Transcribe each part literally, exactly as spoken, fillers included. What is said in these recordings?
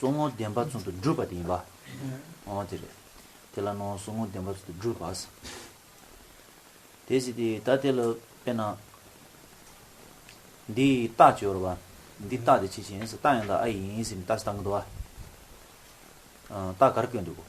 གསུང་ངོ་བདེན་པ་ཚུལ་དུ་སྒྲུབ་པ་དེ་ཡིན་པ། འོ་དེ་རེད། དེ་ལ་སྣང་བ་གསུང་ངོ་བདེན་པ་ཚུལ་དུ་སྒྲུབ་པ། དེ་ཟེར་དེ་ད་དེ་ལ་དཔེར་ན། འདི་རྟགས་ཅིག་ཡོད་རེད་པ། འདི་རྟགས་དེ་ཆོས་ཅན་ཟེར། རྟགས་ཡང་དག་ཨ་ཡིན་ཟེར་ནས་རྟགས་ཤིག་བཏང་གི་འདུག་པ། རྟགས་ག་རེ་བཀོད་འདུག་གོ།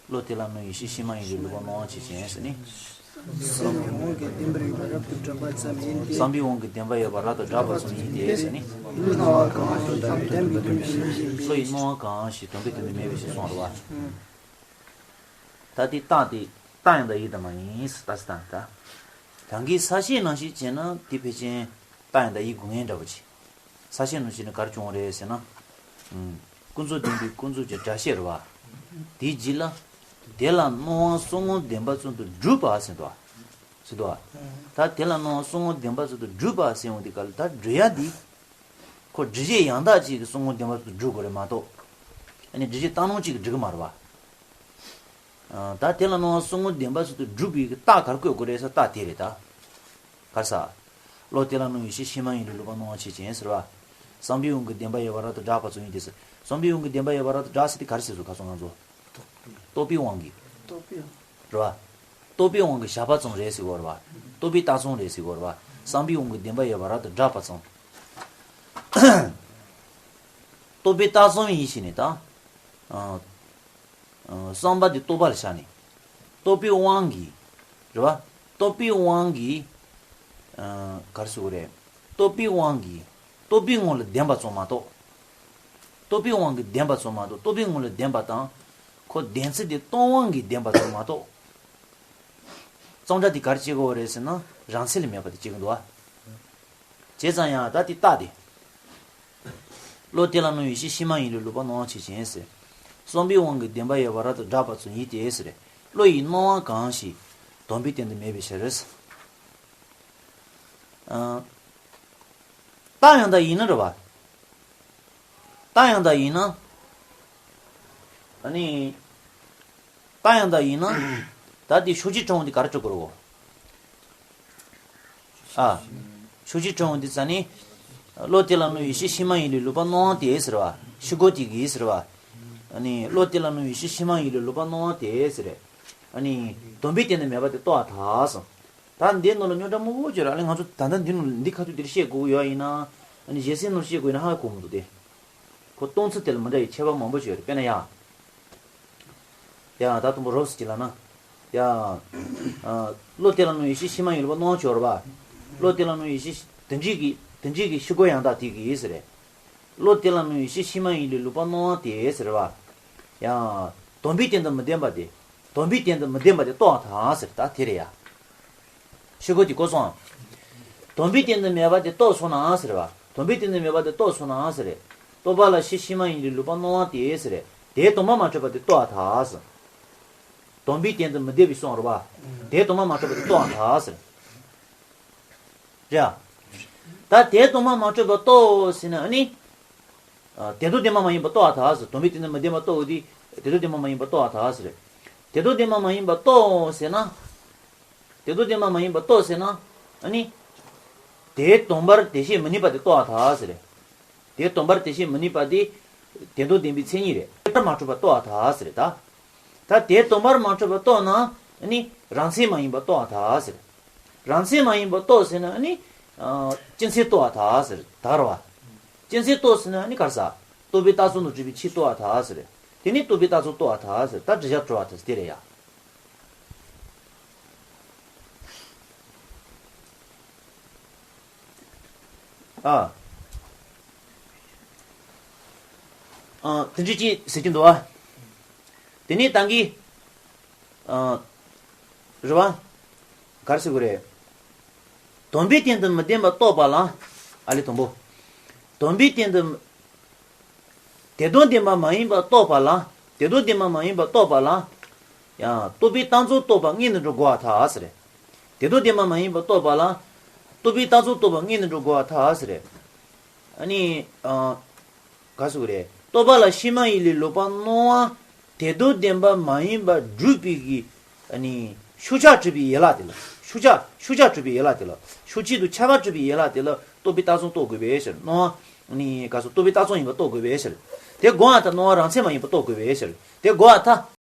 བློ་དེ་ལ་སྣང་ཡེ་ཤེས་ཕྱི་མ་ཡིན་ལུས་ལུས་པ་སྣང་བ་ཆོས་ཅན་ཟེར་ནས། བསམ་པའི་དབང་གིས་བདེན་པར་ཡོད་པ་རབ་ཏུ་གྲགས་པ་ཙམ་ཡིན་ཏེ། བསམ་པའི་དབང་གིས་བདེན་པར་ཡོད་པ་རབ་ཏུ་གྲགས་པ་ཙམ་ཡིན་ཏེ་ཟེར་ནས། བློའི་སྣང་བ་གང་ཞིག་དོན་པའི་དོན་མེད་པའི་ཕྱིར། བློ་ཡི་སྣང་བ་གང་ཞིག་དོན་པའི་དོན་དུ་མེད་པའི་ཕྱིར་གསུངས་པ་རེད་པ། ད་དེ་རྟགས་དེ་རྟགས་ཡང་དག་ཡིན་དང་མ་ཡིན་ཟེར་ད་ཟེར་དང་ད། གང་གི་ས་བཤད་ནང་བཞིན་བྱས་ན་དེ་ཕལ་ཆེར་རྟགས་ཡང་དག་ཡིན་དགོས་ངེས་འདྲ་པོ་ཅིག་ས་བཤད་ནང་བཞིན་ནི་ག་རེ་བྱུང་བ་རེད་ཟེར་ན། ཀུན་རྫོབ་བདེན་པའི་ཀུན་རྫོབ་ཀྱི་སྒྲ་བཤད་རེད་པ། དེའི་རྗེས་ལ། དེ་ལ་སྣང་བ་གསུང་ངོ་བདེན་པ་ཚུལ་དུ་སྒྲུབ་པ་ཟེར་འདུག་པ། ཟེར་འདུག་པ། ད་དེ་ལ་སྣང་བ་གསུང་ངོ་བདེན་པ་ཚུལ་དུ་སྒྲུབ་པ་ཟེར་འོང་དུས་སྐབས་ལ་ད་སྒྲུབ་ཡ་འདི། ཁོ་སྒྲུབ་བྱེད་ཡང་དག་ཅིག་གི་གསུང་ངོ་བདེན་པ་ཚུལ་དུ་སྒྲུབ་དགོས་རེད་མ་གཏོགས། ཨ་ནི་སྒྲུབ་བྱེད་བཏང་སྣང་ཅིག་གིས་སྒྲུབ་ཀྱི་མ་རེད་པ། ད་དེ་ལ་སྣང་བ་གསུང་ངོ་བདེན་པ་ཚུལ་དུ་སྒྲུབ་པའི་རྟགས་ག་རེ་བཀོད་དགོས་རེད་ཟེར་རྟགས་དེ་རེད་ད། ག་རེ་ཟེར། བློ་དེ་ལ་སྣང་ཡེ་ཤེས་ཕྱི་མ་ཡིན་ལུས་ལུས་པ་སྣང་བ་ཆོས་ཅན་ཟེར་བ། བསམ་པའི་དབང་གིས་བདེན་པར་ཡོད་པ་རབ་ཏུ་གྲགས་པ་ཙམ་ཡིན་ཏེ་ཟེར། བསམ་པའི་དབང་གིས་བདེན་པར་ཡོད་པ་རབ་ཏུ་གྲགས་ཟེར་དེ་ག་རེ་ཟེར་སོང་ཁ་སང་ང་ཚོ། རྟོག་པའི་དབང་གིས། རྟོག་པའི་དབང་། རེད་པ། རྟོག་པའི་དབང་གིས་བཞག་པ་ཙམ་རེད་ཟེར་གྱི་ཡོད་རེད་པ། རྟོག་པའི་རྟགས་ཙམ་རེད་ཟེར་གྱི་ཡོད་རེད་པ། བསམ་པའི་དབང་གིས་བདེན་པར་ཡོད་པ་རབ་ཏུ་གྲགས་པ་ཙམ། རྟོག་པའི་རྟགས་ཙམ་ཡིན་ཞེས་ནས་ད། བསམ་པ་དེ་རྟོག་པ་ལ་བཞག་ནས། རྟོག་པའི་དབང་གིས། རེད་པ། རྟོག་པའི་དབང་གིས། ག་རེ་ཟེར་དགོས་རེད། རྟོག་པའི་དབང་གིས། རྟོག་པའི་ངང་ལ་བདེན་པ་ཙམ་མ་གཏོགས། རྟོག་པའི་དབང་གིས་བདེན་པ་ཙམ་མ་གཏོགས་རྟོག་པའི་ངང་ལ་བདེན་པ་དང་། ཁོ་བདེན་ཚུལ་དེ་སྟོང་དབང་གིས་བདེན་པ་ཙམ་མ་གཏོགས། གཙང་སྦྲ་དེ་ག་རེ་བྱེད་དགོས་རེད་ཟེར་ན་རང་ཚད་ལས་མེད་པ་དེ་བྱེད་ཀྱི་འདུག་པ། བྱས་ཙང་ཡང་ད་དེ་རྟགས་དེ། བློ་དེ་ལ་སྣང་ཡེ་ཤེས་ཕྱི་མ་ཡིན་ལུས་ལུས་པ་སྣང་བ་ཆོས་ཅན་ཟེར། བསམ་པའི་དབང་གིས་བདེན་པར་ཡོད་པ་རབ་ཏུ་གྲགས་པ་ཙམ་ཡིན་ཏེ་ཟེར། བློ་ཡི་སྣང་བ་གང་ཞིག་དོན་པའི་དོན་དུ་མེད་པའི་ཕྱིར། རྟགས་ཡང་དག་ཡིན་ན་རེད་པ། རྟགས་ཡང་དག་ཡིན་ན། ཨ་ནི། རྟགས་ཡང་དག་ཡིན་ན། ད་དེ་ཕྱོགས་ཆོས་ཕྲ་བ་འདི་ག་རེ་གྲུབ་དགོས་རེད་གོ། ཨ། ཕྱོགས་ཆོས་ཕྲ་བ་འདི་ཙ་ནི། བློ་དེ་ལ་སྣང་ཡེ་ཤེས་ཕྱི་མ་ཡིན་ལུས་ལུས་པ་སྣང་བ་དེ་ཟེར་བ། ཕྱི་རྒོལ་དེ་གིས་ཟེར་བ། ཨ་ནི་བློ་དེ་ལ་སྣང་ཡེ་ཤེས་ཕྱི་མ་ཡིན་ལུས་ལུས་པ་སྣང་བ་དེ་ཟེར། ཨ་ནི། དོན་པའི་དོན་དུ་མེད་པ་དེ་རྟོགས་པར་ཐལ་གསུངས། ད་འདི་ནང་ལ་རྙོག་དྲ་མང་པོ་ཡོད་རེད། ཨ་ནི་ང་ཚོ་ད་ལྟ་འདི་ནང་འདི་ཁ་ཐུག་འདིར་བཤད་དགོས་ཀྱི་ཡོད་ཡིན་ན། ཨ་ནི་གཞན་སེམས་ནང་བཤད་དགོས་ཡིན་ན་ཧ་གོ་མི་འདུག་སྟེ། ཁོ་སྟོང་ཚུལ་དེ་ལ་མི་འདྲ་བའི་ཁྱད་པར་མང་པོ་ཞིག་ཡོད་རེད། དཔེར་ན་ཡ། ཡ་ད་དུང་པོ་རོབ་ཙམ་ཅིག་ལབ་ན། ཡ། བློ་དེ་ལ་སྣང་ཡེ་ཤེས་ཕྱི་མ་ཡིན་ལུས་པ་སྣང་བ་ཅིག་ཡོད་རེད་པ། བློ་དེ་ལ་སྣང་ཡེ་ཤེས་དེ་འདྲའི་གི་དེ་འདྲའི་གི་ཕྱི་རྒོལ་ཡང་དག་དེ་གིས་ཟེར་རེད། བློ་དེ་ལ་སྣང་ཡེ་ཤེས་ཕྱི་མ་ཡིན་ལུས་ལུས་པ་སྣང་བ་དེ་ཟེར་བ། ཡ། དོན་པའི་དོན་དུ་མི་ལྡན་པ་དེ། དོན་པའི་དོན་དུ་མི་ལྡན་པ་དེ་རྟོགས་པར་ཐལ་ཟེར་ད་དེ་རེད་ཡ། ཕྱི་རྒོལ་དེ་གོ་སོང་། དོན་པའི་དོན་དུ་མེད་པ་དེ་རྟོགས་སོང་ན་ཟེར་བ། དོན་པའི་དོན་དུ་མེད་པ་དེ་རྟོགས་སོང་ན་ཟེར། རྟོག་པ་ལ་ཤེས་ཕྱི་མ་ཡིན་ལུས་ལུས་པ་སྣང་བ་དེ་ཟེར། དེའི་དོན་པ་མ་གྲུབ་པ་དེ་རྟོགས་པར་ཐལ་ཟེར། དོན་པའི་དོན་དུ་མི་ལྡན་པའི་གསུངས་རེད་པ། དེའི་དོན་པ་མ་གྲུབ་པ་དེ་རྟོགས་པར་ཐལ་ཟེར། རེད། ད་དེའི་དོན་པ་མ་གྲུབ་པ་རྟོགས་ཟེར་ན་ཨ་ནི། དོན་དམ་བདེན་པ་མ་ཡིན་པ་རྟོགས་པར་ཐལ་ཟེར། དོན་པའི་དོན་དམ་བདེན་པ་རྟོགས་དེ། དོན་དམ་བདེན་པ་མ་ཡིན་པ་རྟོགས་པར་ཐལ་ཟེར། དོན་དམ་བདེན་པ་མ་ཡིན་པ་རྟོགས་ཟེར་ན། དོན་དམ་བདེན་པ་མ་ཡིན་པ་རྟོགས་ཟེར་ན། ཨ་ནི། དེའི་དོན་པར་དེ་བྱེད་མི་ནུས་པ་དེ་རྟོགས་པར་ཐལ་ཟེར། དེའི་དོན་པར་དེ་བྱེད་མི་ནུས་པ་དེ། དོན་དམ་བདེན་པའི་མཚན་ཉིད་རེད། དོན་པར་མ་གྲུབ་པ་རྟོགས་པར་ཐལ་ཟེར་ད། ད་དེའི་དོན་པར་མ་གྲུབ་པ་རྟོགས་ན། ཨ་ནི། རང་མཚན་མ་ཡིན་པ་རྟོགས་པར་ཐལ་ཟེར། རང་མཚན་མ་ཡིན་པ་རྟོགས་ཟེར་ན་ཨ་ནི། སྤྱི་མཚན་རྟོགས་པར་ཐལ་ཟེར་ད་རེད་པ། སྤྱི་མཚན་རྟོགས་ཟེར་ན་ཨ་ནི་ག་རེ་ཟེར། རྟོག་པའི་རྟགས་ཙམ་དུ་གྲུབ་པའི་ཕྱིར་རྟོགས་པར་ཐལ་ཟེར། དེ་ནི་རྟོག་པའི་རྟགས་ཙམ་རྟོགས་པར་ཐལ་ཟེར་ད་འགྲེལ་བཤད་སྤྲོ་བར་ཐལ་ཟེར་དེ་རེད་ཡ། ཨ། ཨ། དེ་འདྲ་ཅིག་ཟེར་གྱི་འདུག་ཨ། དེ་ནས་ད་གིན། ཨ། རེད་པ། ག་རེ་ཟེར་དགོས་རེད། དོན་པའི་དོན་དུ་མི་ལྡན་པ་རྟོགས་པ་ལ། ཨ་ལས་དང་པོ། དོན་པའི་དོན་དུ། དོན་དམ་བདེན་པ་མ་ཡིན་པ་རྟོགས་པ་ལ། དོན་དམ་བདེན་པ་མ་ཡིན་པ་རྟོགས་པ་ལ། ཡང་རྟོག་པའི་རྟགས་ཙམ་རྟོགས་པ་དངོས་ནས་འགྲོ་དགོས་པར་ཐལ་ཟེར། དོན་དམ་བདེན་པ་མ་ཡིན་པ་རྟོགས་པ་ལ། རྟོག་པའི་རྟགས་ཙམ་རྟོགས་པ་དངོས་ནས་འགྲོ་དགོས་པར་ཐལ་ཟེར། ཨ་ནི། ཨ། ག་ཟེར་དགོས་རེད། རྟོག་པ་ལ་ཕྱི་མ་ཡིན་ལུས་ལུས་པ་སྣང་བ། དོན་དམ་བདེན་པ་མ་ཡིན་པ་སྒྲུབ་པའི་གི། ཨ་ནི། ཤུགས་ཆགས་གྲུབ་པའི་ཡན་ལག་དེ་ལ། ཤུགས་ཆགས་ཤུགས་ཆགས་གྲུབ་པའི་ཡན་ལག་དེ་ལ། ཤུགས་ཆེད་དུ་ཆགས་པ་གྲུབ་པའི་ཡན་ལག་དེ་ལ་རྟོག་པའི་རྟགས་ཙམ་རྟོགས་དགོས་པའི་ཕྱིར། སྣང་བ། ཨ་ནི། ག་ཟེར། རྟོག་པའི་རྟགས་ཙམ་ཡིན་པ་རྟོགས་དགོས་པའི་ཕྱིར། དེ་གོ་ཨ་ཐ་སྣང་བ་རང་མཚན་མ་ཡིན་པ་རྟོགས་དགོས་པས་ཟེར། དེ་གོ་ཨ་ཐ།